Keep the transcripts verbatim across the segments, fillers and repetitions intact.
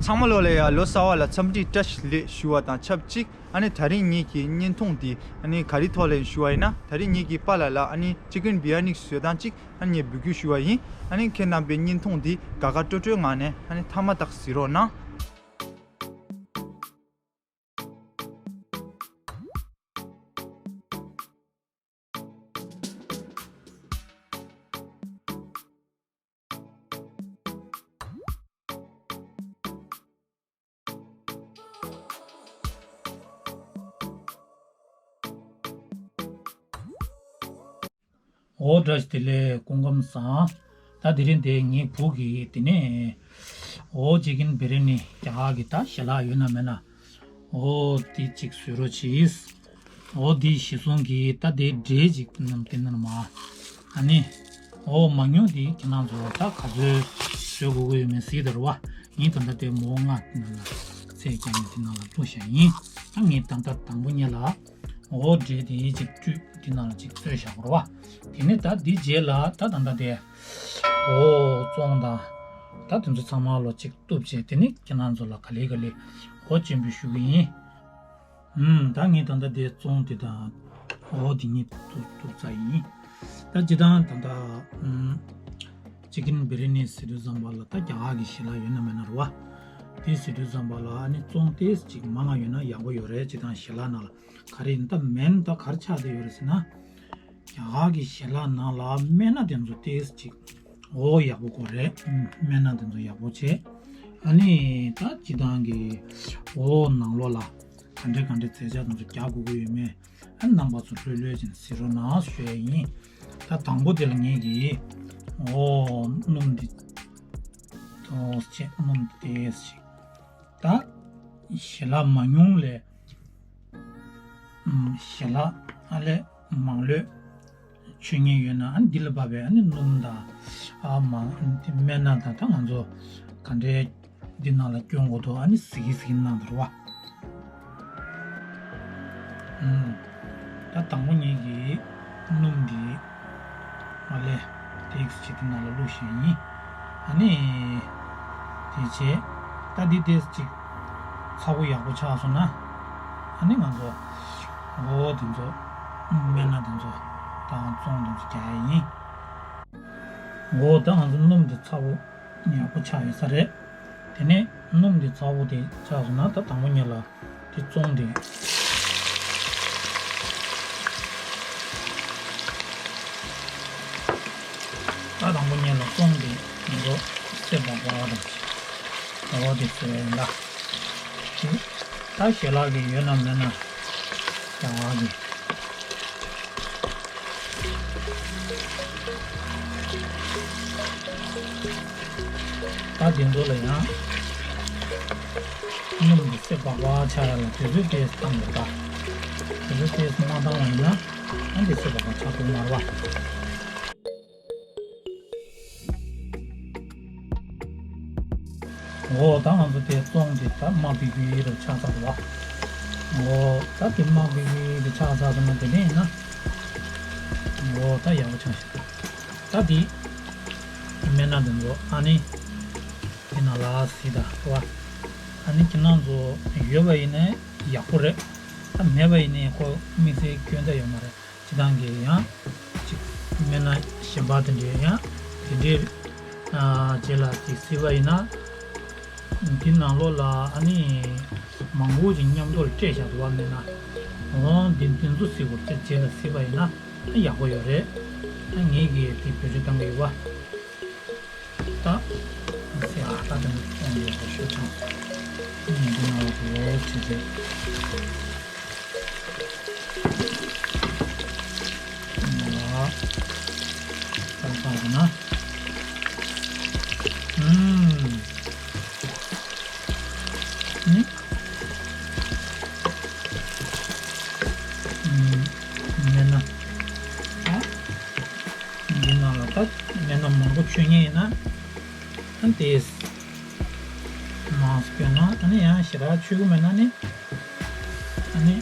ཚང་མ་ལོ་ལ་ཡ་ལོ་གསར་བ་ལ་འཚམས་འདྲི་བཀྲ་ཤིས་བདེ་ལེགས་ཞུ་བ་དང་ཆབས་ཅིག་ཨ་ནི་ད་རིང་ངེད་ཀྱི་བརྙན་ཐུང་འདི་ཨ་ནི་ག་རེ་ཐོག་ལ་ཡིན་ཞུ་བ་ཡིན་ན། ད་རིང་ངེད་ཀྱི་པཱ་ལགས་ལ་ཨ་ནི་ཅི་ཀན་བི་རི་ཡ་ནི་བཟོ་སྟངས་ཅིག་ཨ་ནི་ངས་འབུལ་རྒྱུ་ཞུ་བ་ཡིན། ཨ་ནི་ཁྱེད་རྣམ་པས་བརྙན་ཐུང་འདི་དགའ་དགའ་སྤྲོ་སྤྲོའི་ངང་ནས་ཨ་ནི་མཐའ་མ་དག་གཟིགས་རོགས་གནང་། འོ་བཀྲ་ཤིས་བདེ་ལེགས། སྐུ་ཁམས་བཟང་། ད་དེ་རིང་དེ་ངའི་བུ་གིས་དེ་ནས་འོ་ཅི་ཀན་བི་རི་ཡ་ནི་རྒྱ་གར་གྱི་ད་ཞལ་ལག་ཡོད་ན་མེད་ན། འོ་དེ་གཅིག་བཟོས་རོགས་གྱིས། འོ་དེ་གཞི་བཟུང་གིས་ད་དེ་འབྲས་གཅིག་ནམ་དེ་ནར་མ། ཨ་ནི། འོ་མ་ཉུང་དེ་ཁྱེད་རང་ཚོ་ད་ག་ཚོད་བཟོས་དགོས་ཀྱི་ཡོད་མེད་གཟིགས་དང་ར་བ། ངས་ད་ལྟ་དེ་མོ་ལྔ་དེ་ནང་ལ་ཚད་བརྒྱབ་ནས་དེ་ནང་ལ་བླུགས་བཞག་ཡིན། ད་ངས་ད་ལྟ་དང་པོ་ཉིད་ལ། འོ་འབྲས་དེ་གཅིག་བཀྲུས་དེ་ནང་ལ་གཅིག་བཙོས་བཞག་ར་བ། དེ་ནས་ད་འདི་རྗེས་ལ་ད་ད་ལྟ་དེ། འོ་བཙོང་དང་། ད་དེ་ཚོ་ཚང་མ་ལོ་གཅིག་གཏུབ་བྱས་དེ་ནས་ཁྱེད་རང་ཚོ་ལ་ག་ལེ་ག་ལེ་འོ་སྤྱན་འབུལ་ཞུ་གི་ཡིན། ཨུམ། ད་ངས་ད་ལྟ་དེ་བཙོང་དེ་དང་། འོ་དེ་གཉིས་གཏུབ་གཏུབ་ཚར་ཡིན། ད་སྤྱིར་བཏང་ད་ལྟ་ཨུམ། ཅི་ཀན་བི་རི་ཡ་ནི་ཟེར་དུས་ཙམ་པ་ལ་ད་རྒྱ་གར་གྱི་ཞལ་ལག་ཡོད་ན་མེད་ན་རེད་བ། དེ་ཟེར་དུས་ཙམ་པ་ལ་ཨ་ནི་བཙོང་ཏོག་ཙམ་ཅིག་མང་ང་ཡོད་ན་ཡག་པོ་ཡོད་རེད། སྤྱིར་བཏང་ཞལ་ལག་ནང་ལ་ག་རེ་ཡིན་ད་སྨན་ད་ག་རེ་ཆགས་བསྡད་ཡོད་རེད་ཟེར་ན། རྒྱ་གར་གྱི་ཞལ་ལག་ནང་ལ་སྨན་སྣ་དེ་ཚོ་ཏོག་ཙམ་ཅིག་འོ་ཡག་པོ་དགོས་རེད། ཨུམ། སྨན་སྣ་དེ་ཚོ་ཡག་པོ་བྱས། ཨ་ནི་ད་སྤྱིར་བཏང་གི་འོ་ནང་ལོགས་ལ་ག་འདྲ་ག་འདྲ་རྫས་ཆ་དེ་ཚོ་རྒྱག་དགོས་ཀྱི་ཡོད་མེད། ཨ་རྣམ་པ་ཚོ་ལྷོད་ལྷོད་ཅིག་གཟིགས་རོགས་གནང་ཞུ་ཡ་ཡིན། ད་དང་པོ་དེ་ལ་ངེད་ཀྱིས་འོ་སྣུམ་འདི་ཏོག་ཙམ་སྣུམ་འདི་ཏོག་ཙམ་ཅིག་ད་ཞལ་ལག་མ་ཉུང་ལས་ཨམ་ཞལ་ལག་ཨ་ལས་མང་ལོས་མཆོད་མཁན་ཡོད་ན་ཨ་འདི་ལ་བབས་པའི་ཨ་ནི་སྣུམ་དང་ཨ་མ་ཨ་ནི་སྨན་སྣ་དང་ད་ང་ཚོ་ག་འདྲའི་འདི་ནང་ལ་སྐྱོན་དགོས་འདུག་ཨ་ནི་གཟིགས་གཟིགས་གནང་དང་ར་བ། ཨུམ། ད་དང་པོ་ངེད་ཀྱིས་སྣུམ་འདི་ཨ་ལས་ཏོག་ཙམ་ཅིག་འདི་ནང་ལ་བླུགས་བཞག་ཡིན། ཨ་ནི་དེ་བྱས་ད་འདི་ཏོག་ཙམ་ཅིག་ཚ་པོ་ཡག་པོ་ཆགས་སོང་ན་ཨ་ནི་ང་ཚོ་འོ་དེ་ཚོ་སྨན་སྣ་དེ་ཚོ་དང་བཙོང་དེ་ཚོ་རྒྱག་ཡ་ཡིན། འོ་ད་ང་ཚོ་སྣུམ་དེ་ཚ་པོ་ཡག་པོ་ཆགས་ཡོད་ས་རེད། དེ་ནས་སྣུམ་དེ་ཚ་པོ་དེ་ཆགས་སོང་ན་ད་དང་པོ་ཉིད་ལ་དེ་བཙོང་དེ། ད་དང་པོ་ཉིད་ལ་བཙོང་དེ་ང་ཚོ་སེ་བག་བག་དང་། འོ་དེ་ཚོ་ཡིན་ལ། དེ་ད་ཞལ་ལག་གི་ཡོད་ན་མེད་ན་རྒྱ་གར་གི་ད་དེ་ཚོ་ལ་ཡང་སྣུམ་གྱི་སེ་བག་བག་ཆགས་ཡ་ལ་དུས་ཚོད་ཏོག་ཙམ་བཏང་དགོས་ད། དུས་ཚོད་ཏོག་ཙམ་མ་བཏང་བ་ཡིན་ན་ཨ་འདི་སེ་བག་བག་ཆགས་ཐུབ་མ་རེད་བ། འོ་ད་ང་ཚོ་དེ་བཙོང་དེ་ད་དམར་བི་བི་རུ་ཆགས་ཚར་བ། འོ་ད་དེ་དམར་བི་བི་རུ་ཆགས་ཚར་སོང་ན་དེ་ནས་ཡིན་ན། འོ་ད་ཡག་པོ་ཆགས་ཤག་ད་དེ་སྨན་སྣ་དེ་ཚོ་ཨ་ནི་དེ་ནང་ལ་གཟིགས་དང་བ། ཨ་ནི་ཁྱེད་རང་ཚོ་ཡོད་པ་ཡིན་ན་ཡག་པོ་རེད། ད་མེད་པ་ཡིན་ན་ཁོ་དམིགས་བསལ་སྐྱོན་ཆ་ཡོད་མ་རེད། སྤྱིར་བཏང་གི་ཡང་ཅིག་སྨན་སྣ་གཞན་པ་དེ་འདྲའི་ཡང་དེ་འདྲའི་ཨ་རྗེས་ལ་ཅིག་གཟིགས་པ་ཡིན་ན། འདི་ནང་ལོགས་ལ་ཨ་ནི་མང་པོ་ཅིག་མཉམ་དུ་སྤྲད་བཞག་འདུག་བ། མེད་ན་འོང་འདི་འདི་ཚོ་གཟིགས་དགོས་རེད། རྗེས་ལ་གཟིགས་པ་ཡིན་ན་ཡག་པོ་ཡོད་རེད། ད་ངེད་ཀྱིས་དེ་བེད་སྤྱོད་བཏང་གི་ཡོད་པ། ད་སེ་ཨ་ད་དེ་ནས་གཏོང་ཡོད་པ་ཤོད་ཀྱང་ངས་འདི་ནང་ལོགས་ལོགས་བྱེད་རེད། ཨུམ། ཨུམ། སྨན་སྣ། ཨ། འདི་ནང་ལ་ད་སྨན་སྣ་མང་པོ་མཆོད་མཁན་ཡིན་ན། ཨ་ནི་དེ་མང་སུ་སྐྱོན་ན་ཨ་ནི་ཡང་ཞེ་དྲག་མཆོད་ཀྱི་མེད་ན་ནི། ཨ་ནི།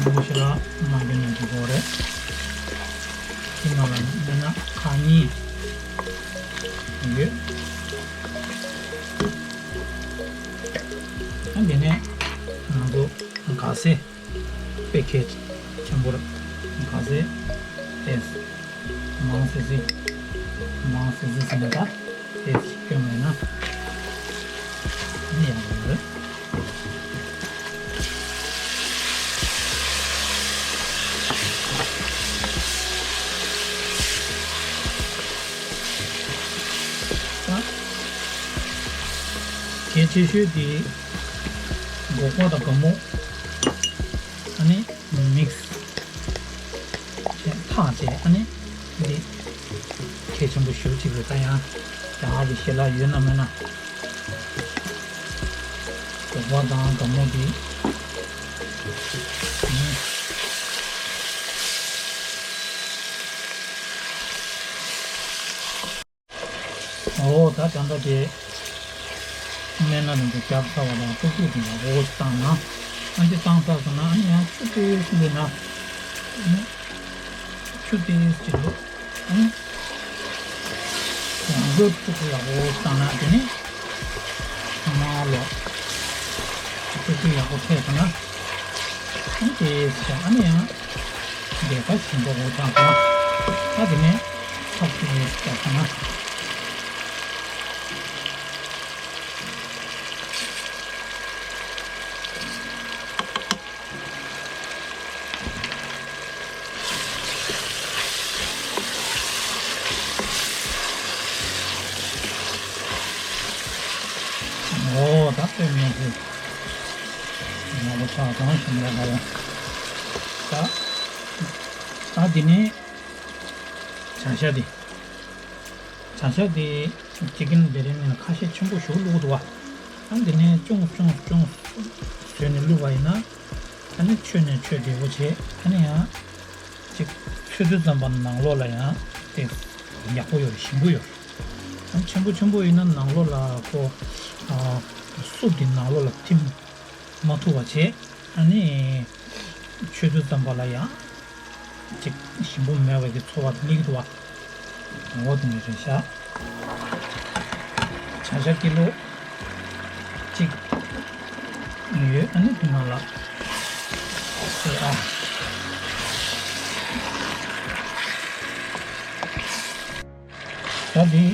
ཁོ་ཞེ་ལ་མ་གྱོན་ནས་འགྲོ་གི་རེད། དེ་ནང་ལ་སྨན་སྣ་ཁག་གཉིས་ཡོད། ཨ་འདི་ནས་ང་ཚོ་ག་སེ་པེ་ཁེ་ཆེན་པོ་རེད། ག་སེ་ཨེ་སི་མང་སེ་སེ་མང་སེ་སེ་ཟེར་ནས་ད། དེ་སྐྱོན་མེད་ན་ནི་ཡག་པོ་རེད། གལ་ཆེ་ཤོས་དེ་སྒོག་པ་དང་སྒ་སྨུག་ཨ་ནི་མིག་སི་བྱས་ཐག་བཅད། ཨ་ནི་འདི་གལ་ཆེན་པོ་ཞེ་པོ་ཅིག་རེད། ད་ཡང་རྒྱ་གར་གྱི་ཞལ་ལག་ཡོད་ན་མེད་ན། སྒོག་པ་དང་སྒ་སྨུག་འདི། ཨོ་ད་ད་ལྟ་དེ་སྨན་སྣ་རིང་པོ་བརྒྱབ་ཚར་བ་དང་ཏུག་ཏུག་དེ་འདྲ་འོ་བཏང་ན། ཨ་འདི་བཏང་ཚར་སོང་ན་ཨ་ནི་ཡང་ཆུ་ཏོག་ཙམ་འདི་ན། ཨ་ནི་ཆུ་ཏོག་ཙམ་ཅིག་བླུགས། ཨ་ནི་ཡང་བསྐྱར་ཏུག་ཏུག་ཡག་པོ་བཏང་ན་དེ་ནི་ཚང་མ་ལོ་ཏུག་ཏུག་ཡག་པོ་ཐེབས་སོང་ན། ཨ་ནི་དེ་ཚོ་ཨ་ནི་ཡང་། འདི་ད་ཞིམ་པོ་འོ་ཆགས་སོང་། ད་དེ་ནས་ཐག་ཅིག་ནས་བརྒྱབ་སོང་ན། འོ་ད་དཔེ་མི་སྲིད་ཡག་པོ་ཆགས་སོང་། ཞིམ་པོ་འོ། ད་ད་དེ་ནས། བྱ་ཤ་དེ། བྱ་ཤ་དེ་ཅི་ཀིན་བྷི་རི་ཡ་ནི་ཁ་ཤས་ཆེན་པོ་ཞིག་བླུགས་འདུག་བ། ཨ་འདི་ནས་ཅུང་ཅུང་ཅུང་བཟོས་ནས་བླུགས་པ་ཡིན་ན། ཨ་ནི་མཆོད་ནས་མཆོད་བདེ་པོ་བྱས། ཨ་ནི་ཡང་ཅིག་ཚོད་ཚོད་ཙམ་པ་ནང་ལོགས་ལ་ཡང་དེ་ཡག་པོ་ཡོད་རེད། ཞིམ་པོ་ཡོད་རེད། ཨ་ཆེན་པོ་ཆེན་པོ་ཡིན་ན་ནང་ལོགས་ལ་ཁོ་ཨ་སུབ་དེ་ནང་ལོགས་ལ་ཐིམ་མ་ཐུབ་པ་བྱས། ཨ་ནི། མཆོད་དུས་ཙམ་པ་ལ་ཡང་ཅིག་ཞིམ་པོ་མེད་པ་གི་ཚོར་བ་དེ་སླེབས་ཀྱི་འདུག་བ། འོ་དེ་འདྲ་རེད་ཤག་བྱ་ཤ་ཀི་ལོ་གཅིག་ཡོད། ཨ་ནི་དེ་ནང་ལ་ཨེ་ཨ། ད་འདི་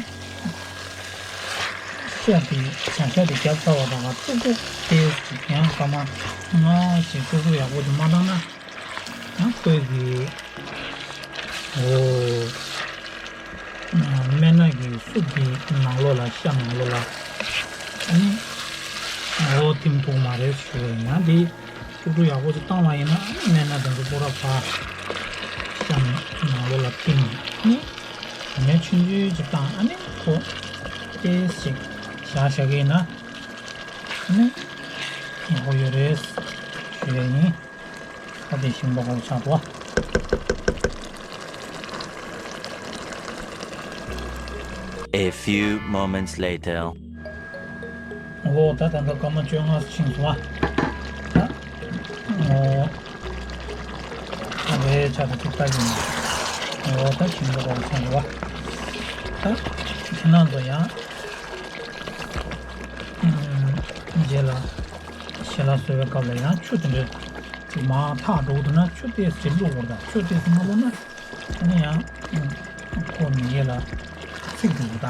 ཤ་དེ་བྱ་ཤ་དེ་བརྒྱབ་ཚར་བ་དང་ཏུག་ཏུག་དེ་ཡང་སྐར་མ་ལྔ་ཞིག་ཏུག་ཏུག་ཡག་པོ་ཞིག་མ་བཏང་ན་ཡང་ཁོའི་གི་འོ་སྨན་སྣ་གི་སུབ་ཀྱི་ནང་ལོགས་ལ་ཤ་ནང་ལོགས་ལ་ཨ་ནི་འོ་ཐིམ་ཐུབ་མ་རེད་ཞུ་བ་ཡིན། ཡང་འདི། ཏུག་ཏུག་ཡག་པོ་ཞིག་བཏང་བ་ཡིན་ན་སྨན་སྣ་དེ་ཚོ་པོ་ར་ཕ་ཤ་ནང་ལོགས་ལ་ཐིམ་ནས་ངས་ཆུང་ཆུང་ཞིག་བཏང་ཨ་ནི་ཁོ་ཏོག་ཙམ་ཞིག་བཞག་བཞག་གི་ཡིན་ན་ཨ་ནི་ཡག་པོ་ཡོད་རེད་ཞུ་ཡ་ཡིན། ད་དེ་ཞིམ་པོ་ཧོབ་ཆགས་འདུག་ཨ། A few moments later. འོ་ད་ད་ལྟ་སྐར་མ་བཅོ་ལྔ་ཕྱིན་སོང་ཨ། ད་འོ་ད་རེད་ཆ་ད་ཅིག་ལྟ་གི་ཡིན། འོ་ད་ཞིམ་པོ་རོགས་ཆ་འགྲོ་བ། ད་ཁྱེད་རང་ཚོ་ཡང་རྗེས་ལ་ཞལ་ལག་བཟོ་བའི་སྐབས་ལ་ཡང་ཆུ་དེ་འདྲ་ཅིག་མར་འཐག་འགྲོ་གི་འདུག་ན་ཆུ་ཏོག་ཙམ་བླུགས་དགོས་རེད། ད་ཆུ་ཏོག་ཙམ་མ་བླུགས་ན། ཨ་ནི་ཡང་ཁོ་མི་ཡས་ལ་ཚིག་འདུག་ད།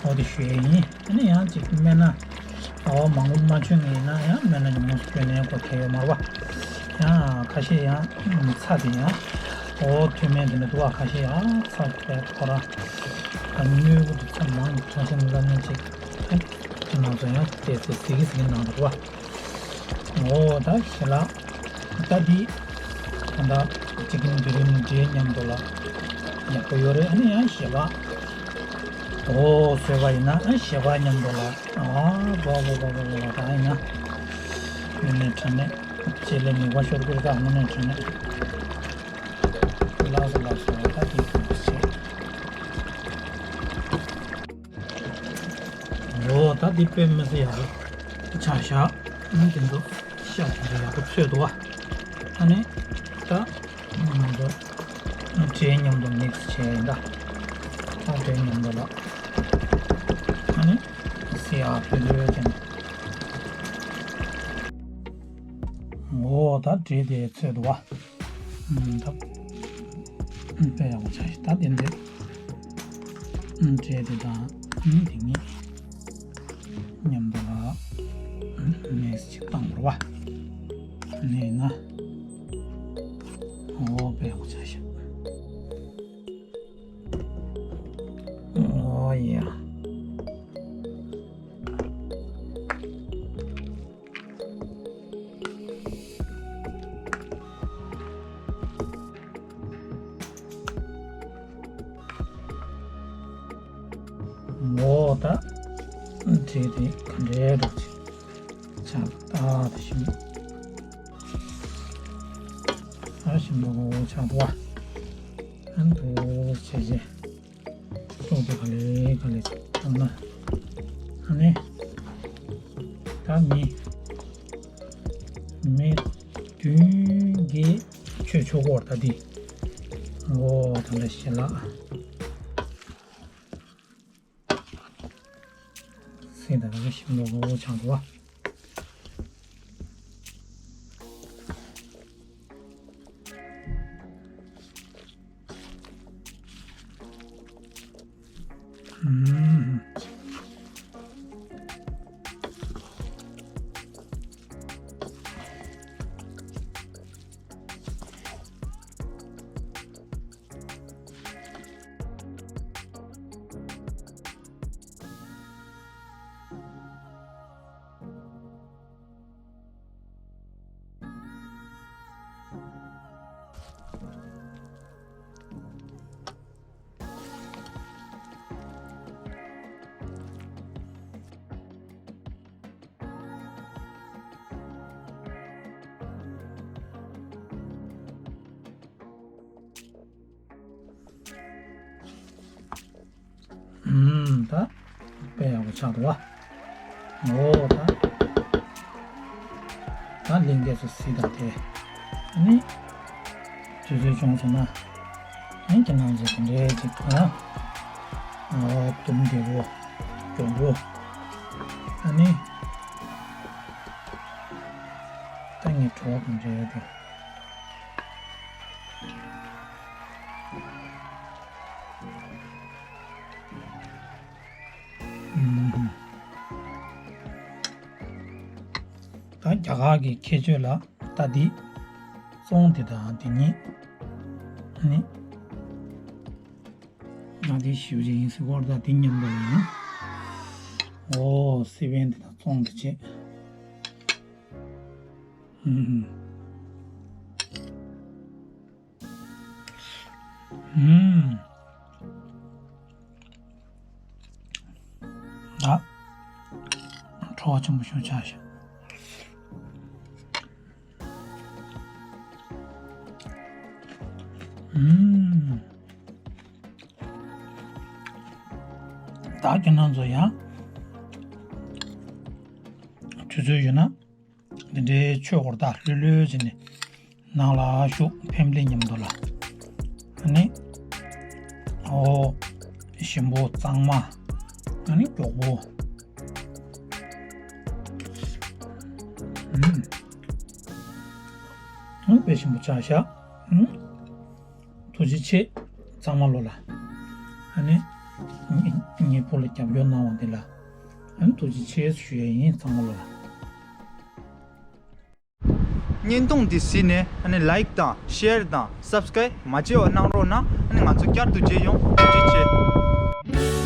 འོ་དེ་ཞུ་ཡས་ཡིན། ཨ་ནི་ཡང་ཅིག་སྨན་སྣ་འོ་མང་པོ་མ་མཆོད་ངེས་ཡིན་ན་ཡང་སྨན་སྣ་ཉུང་ངུ་མཆོད་ནས་ཁོ་ཁྱད་ཡོད་མ་རེད་བ། ཡང་ཁ་ཤས་ཡང་ཚྭ་དེ་ཡང་འོ་མཐོ་དམན་དེ་འདྲ་འདུག་བ། ཁ་ཤས་ཡང་ཚྭ་དཔེ་ཁོ་ར་ད་སྣོད་བུ་དེ་ཚྭ་མང་ཐང་ཆེན་ལ་ནས་ཅིག་ཨ་ནི་དེ་ནང་ཚོ་ཡང་ཏོག་ཙམ་ཟི་གི་ཟི་གི་ནང་འདུག་བ། འོ་ད་ཞལ་ལག་ད་འདི་ད་ལྟ་ཅི་ཀིན་བྷི་རི་ཡ་ནི་འདྲའི་མཉམ་དུ་ལ་ཡག་པོ་ཡོད་རེད། ཨ་ནི་ཡང་ཞལ་ལག་འོ་བཟོས་པ་ཡིན་ན་ཨ་ཞལ་ལག་མཉམ་དུ་ལ་ཨ་བོ་བོ་བོ་བོ་བོ་ད་ཡིན་ན་དངོས་གནས་དྲང་གནས་ལྕེ་ལ་མིག་དཔེ་ཤོར་གི་རེད། ད་དངོས་གནས་དྲང་གནས་ལགས་སོ་ལགས་སོ། ད་འདི་ཟེར་བྱས། འོ་ད་འདི་དཔེ་མི་སྲིད་ཡག་པོ་ཆགས་ཤག་ཨ་ནི་དེ་ཚོ་ཤ་དེ་ཚོ་ཡག་པོ་ཚོས་འདུག་བ། ཨ་ནི་ད་ང་ཚོ་འབྲས་མཉམ་དུ་མིག་སི་བྱས་ཡིན་ད། ད་འབྲས་མཉམ་དུ་ལ། ཨ་ནི་སི་ཨ་ཕི་ལོས་ཀྱང་། འོ་ད་འབྲས་དེ་ཚོད་འདུག་བ། ད་དཔེ་ཡག་པོ་ཆགས་ཤིག་ད་དེ་འདྲས་འབྲས་དེ་དང་ཨ་ནི་དེ་གཉིས། མཉམ་དུ་ལ་མིག་སི་ཅིག་བཏང་བར་བ། ནས་ན། འོ་དཔེ་ཡག་པོ་ཆགས་ཤག་འོ་ཡ། ངོ་ད། བྲིས་ཏེ་ག་འདྲའི་འདྲ་ཅིག་ཆགས་ད་དེ་ཞིམ། ཨ་ཞིམ་པོ་ཆགས་འདུག་བ། ཨ་འདུག་བྱས་རྗེས། ཏོག་ཙམ་ག་ལེ་ག་ལེ་བཏང་ན། ཨ་ནི། ད་མི། མི་བདུན་གྱིས་མཆོད་ཆོག་གོ་ད་འདི། ངོ་ད་ལ་ཞེ་ལགས། སེ་ད་ད་ཞིམ་པོ་ཆགས་འདུག་བ། ཨུམ། ཨུམ། ད་དཔེ་ཡག་པོ་ཆགས་འདུག་བ། ངོ་ད། ད་ལིང་གེ་ཚོ་སི་ད་དེ། ཨ་ནི། དུས་ཚོད་བྱུང་སོང་ན། ཨ་ནི་ཁྱེད་རང་ཚོ་དེ་འདྲའི་ཅིག་ཨ། ཨ་དུམ་བདེ་བོ། མགྱོགས་པོ། ཨ་ནི། ད་ངས་བྲོ་བ་གང་འདྲ་ཡོད་དེ། ད་རྒྱ་གར་གྱི་ཁྱད་ཆོས་ལ་ད་འདི་བཙོང་དེ་དང་དེ་གཉིས་ནི་ང་དེ་ཞིབ་ཅིག་ཡིན་སི་ཀོར་ད་དེ་མཉམ་པ་ཡིན། འོ་སི་པན་དེ་དང་བཙོང་དེ་བྱེད། ཧུམ། ད། བྲོ་བ་ཆེན་པོ་ཞིག་ཆགས་ཤག་ཧུམ། ད་ཁྱེད་རང་ཚོ་ཡང་དུས་ཚོད་ཡོད་ན། འདི་འདྲའི་ཆོས་སྐོར་དག་ལྷོད་ལྷོད་བྱས་ནས་ནང་ལ་བཞུགས། ཕེམ་ལི་མཉམ་དུ་ལ། ཨ་ནི། ཨོ། ཞིམ་པོ་གཙང་མ། ཨ་ནི་མགྱོགས་པོ། ཨུམ། ཨུམ་དཔེ་ཞིམ་པོ་ཆགས་ཤག་ཨུམ། ཐུགས་རྗེ་ཆེ། གཙང་མ་ལོ་ལ། ཨ་ནི། ངའི་བུ་ལ་རྒྱབ་སྐྱོར་གནང་བ་འདི་ལ། ཨ་ནི་ཐུགས་རྗེ་ཆེ་ཞུ་ཡས་ཡིན་གཙང་མ་ལོ་ལ། བརྙན་ཐུང་འདི་གཟིགས་ནས་ཨ་ནི་ལའིག་དང་ཤེར་དང་སབ་སི་ཀ་རའིབ་མ་བརྗེད་པ་གནང་རོགས་གནང་། ཨ་ནི་ང་ཚོ་བསྐྱར་དུ་མཇལ་ཡོང་། ཐུགས་རྗེ་ཆེ།